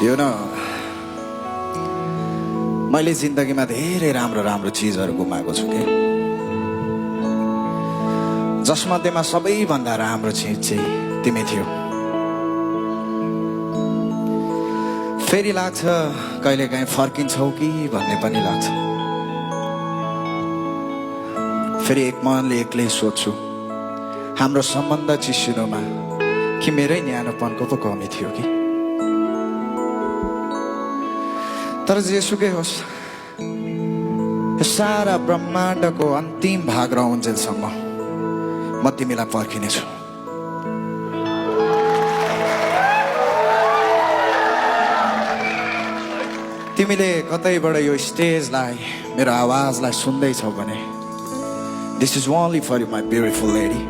यो न मैले जिन्दगीमा धेरै राम्रो राम्रो चिजहरू गुमाएको छु के, जसमध्येमा सबैभन्दा राम्रो चिज चाहिँ तिमी थियौ। फेरि लाग्छ कहिलेकाहीँ फर्किन्छौ कि भन्ने पनि लाग्छ। फेरि एक मनले एक्लै सोध्छु हाम्रो सम्बन्ध चिसिनुमा कि मेरै न्यानोपनको पो कमी थियो कि। तर जेसुकै होस्, यो सारा ब्रह्माण्डको अन्तिम भाग रहन्जेलसम्म म तिमीलाई पर्खिनेछु। तिमीले कतैबाट यो स्टेजलाई, मेरो आवाजलाई सुन्दैछौ भने this is only for you my beautiful lady.